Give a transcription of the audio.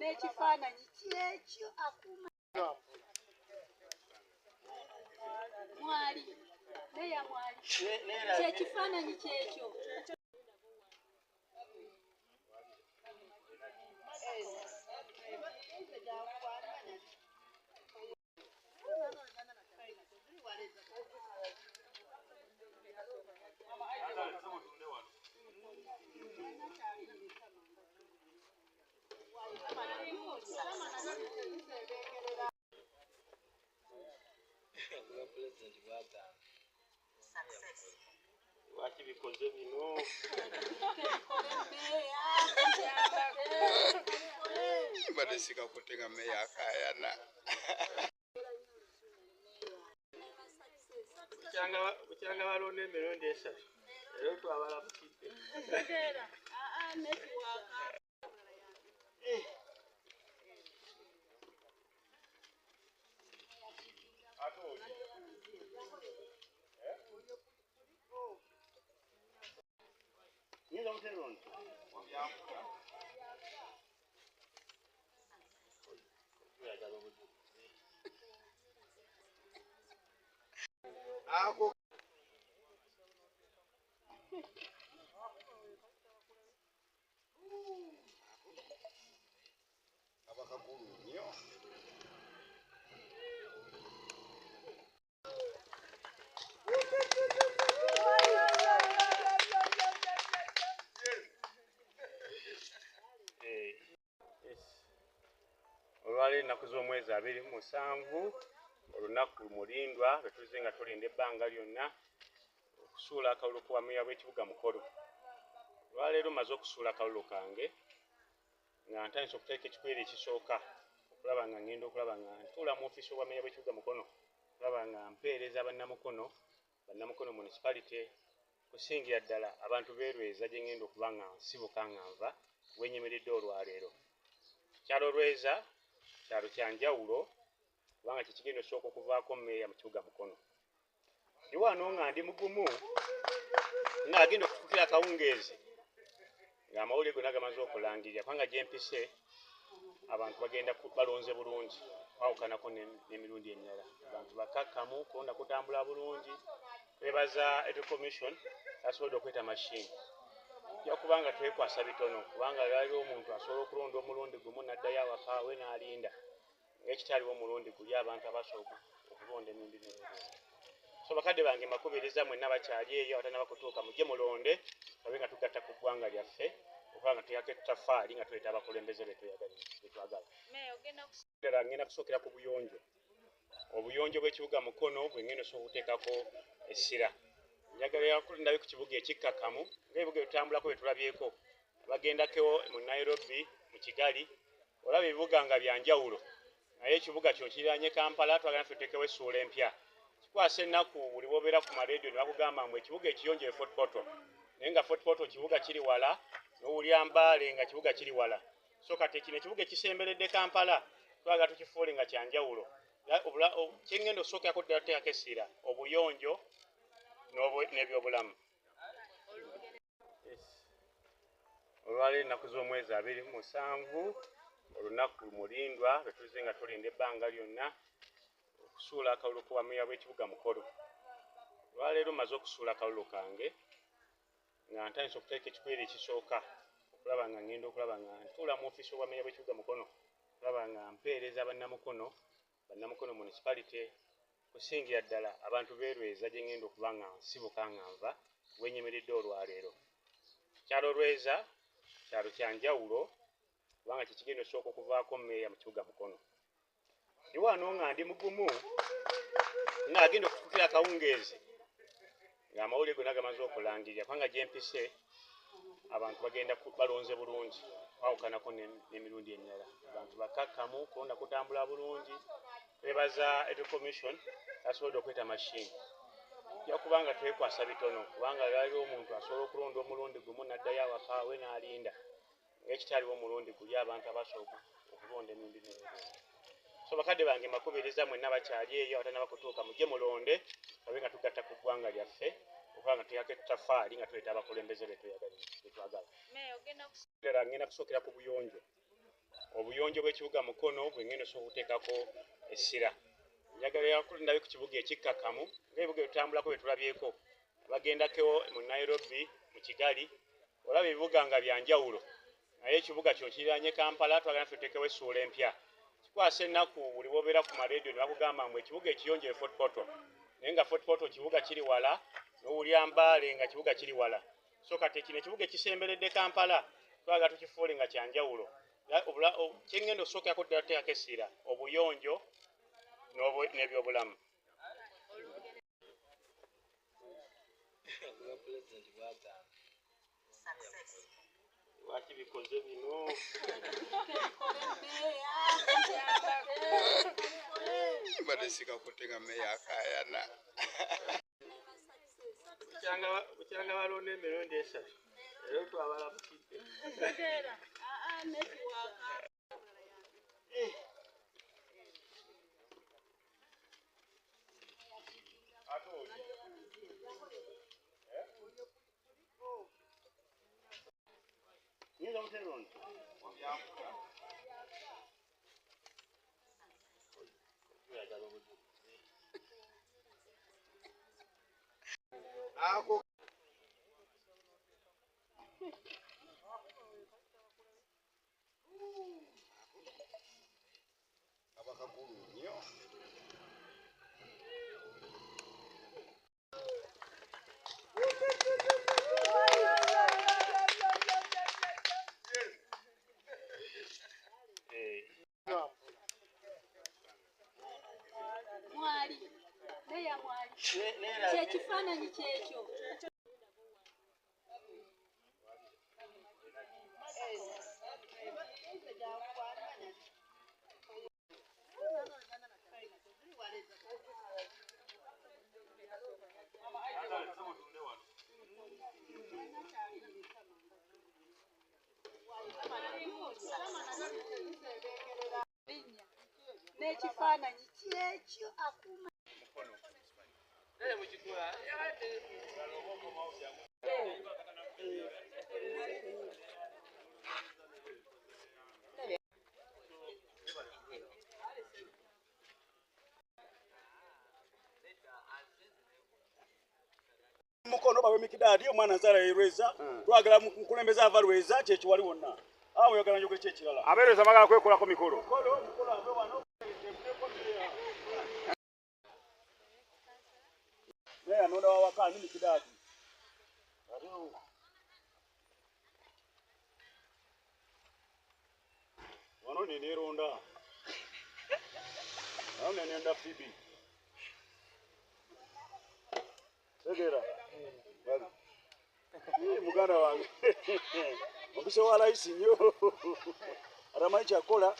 N'ekifaananyi kyekyo akuuma mwali neya mwali kyekifaananyi kyekyo. Lwaki bikoze bino? Mbadde sikakutte nga meeya akaayana. Bukyanga balonda emirundi esatu era twabalabukidde. Ako kaba kagulu nnyo. Olwaleero ennaku z'omwezi 27 olunaku mulindwa lwe tuzze nga tulinda ebbanga lyonna okusuula akalulu ku bwameeya bw'ekibuga Mukono. Olwaleero mmaze okusuula akalulu kange nga ntandise okuteeka ekikwere ekisooka okulaba nga ngenda okulaba nga ntuula mu ofiisi y'obwameeya bw'ekibuga Mukono okulaba nga mpeereza bannamukono, bannamukono municipality kusingira ddala abantu b'e Lweza gye ngenda okuba nga nsibuka nga nva we nnyimiridde olwaleero. Kyalo Lweza kyalo kya njawulo kubanga kye kigenda okusooka okuvaako mmeeya mu kibuga Mukono. Ndi wano nga ndi mugumu ng'agenda okutuukira akawungeezi ng'amawulire gonna gamaze okulangirira kubanga gye mpise abantu bagenda balonze bulungi kwawukanako n'emirundi emirala. Abantu bakkakkamu, kulonda kutambula bulungi. Twebaza Electoral Commission yasobodde okweta machine. Tujja kuba nga twekwasa bitono kubanga waliwo omuntu asobola okulonda omulundi gumu n'addayo awaka we n'alinda ng'ekitaliwo omulundi guli abantu abasooka okulonda emirundi n'emirundi. So bakadde bange mbakubiriza mwenna bakyali eyo abatannaba kutuuka mujje mulonde tulabe nga tugatta ku ggwanga lyaffe okuba nga tuteekako ettaffaali nga tuleeta abakulembeze be twagala. Ddala ngenda kusookera ku buyonjo. Obuyonjo bw'ekibuga Mukono bwe ngenda osooka okuteekako essira. Njagala ndabe ku kibuga ekikkakkamu ng'ebibuga ebitambulako bye tulabyeko. Abagendako mu Nairobi, mu Kigali, olaba ebibuga nga bya njawulo. Naye ekibuga kino kiriraanye Kampala, twagala naffe tuteekewo essuula empya. Kikwasa ennaku buli bw'obeera ku maleediyo ne bakugamba mbu ekibuga ekiyonjo ye Fort Portal. Naye nga Fort Portal kibuga kiri wala, n'owulira Mbale nga kibuga kiri wala. So kati kino ekibuga ekisemberedde Kampala twagala tukifuule nga kya njawulo. Kye ngenda okusookerako ddala tuteekako essira obuyonjo n'ebyobulamu. Olwaleero ennaku z'omwezi 27 olunaku mulindwa lwe tuzze nga tulinda ebbanga lyonna okusuula akalulu ku bwameeya bw'ekibuga Mukono. Olwaleero mmaze okusuula akalulu kange nga ntandise okuteeka ekikwere ekisooka okulaba nga ngenda okulaba nga ntuula mu ofiisi y'obwameeya bw'ekibuga Mukono okulaba nga mpeereza bannamukono, bannamukono municipality kusingira ddala abantu b'e Lweza gye ngenda okuba nga nsibuka nga nva we nnyimiridde olwaleero. Kyalo Lweza kyalo kya njawulo kubanga kye kigenda osooka okuvaako mmeeya mu kibuga Mukono. Ndi wano nga ndi mugumu ng'agenda okutuukira akawungeezi ng'amawulire gonna gamaze okulangirira kubanga gye mpise abantu bagenda balonze bulungi kwawukanako n'emirundi emirala. Abantu bakkakkamu, kulonda kutambula bulungi. Twebaza Electoral Commission yasobodde okweta machine. Tujja kuba nga twekwasa bitono kubanga waliwo omuntu asobola okulonda omulundi gumu n'addayo awaka we n'alinda ng'ekitaliwo omulundi guli abantu abasooka okulonda emirundi n'emirundi. So bakadde bange mbakubiriza mwenna bakyali eyo abatannaba kutuuka mujje mulonde tulabe nga tugatta ku ggwanga lyaffe okuba nga tuteekako ettaffaali nga tuleeta abakulembeze be twagala. Ddala ngenda kusookera ku buyonjo. Obuyonjo bw'ekibuga Mukono bwe ngenda osobola okuteekako essira. Njagala ndabe ku kibuga ekikkakkamu ng'ebibuga ebitambulako bye tulabyeko. Abagendako mu Nairobi, mu Kigali, olaba ebibuga nga bya njawulo. Naye ekibuga kino kiriraanye Kampala, twagala naffe tuteekewo essuula empya. Kikwasa ennaku buli bw'obeera ku mareediyo ne bakugamba mbu ekibuga ekiyonjo ye Fort Portal. Naye nga Fort Portal kibuga kiri wala, n'owulira Mbale nga kibuga kiri wala. So kati kino ekibuga ekisemberedde Kampala twagala tukifuule nga kya njawulo. Kye ngenda osookerako ddala tuteekako essira, obuyonjo n'ebyobulamu. Lwaki bikoze bino? Mbadde sikakutte nga meeya akaayana. Bukyanga balonda emirundi 3 era twabalabukidde. Ako abakagulu nnyo. Mwali meya mwali kyekifaananyi kyekyo. N'ekifaananyi kyekyo akuuma. Mukono bawe Mikidaadi omwana nzala yerweza twagala mukulembeze ava Lweza kyekiwali wonna awo oyagala njogere kyekirala. Abeereza bagala kwekolako mikolo. Mukolo ave wano naye anonda wawaka ni Mikidaadi. Wano neneeronda wano nenenda Phoebe. Tegera. Muganda wange. Ompise wa layisi nnyo. Atamanyi kyakola.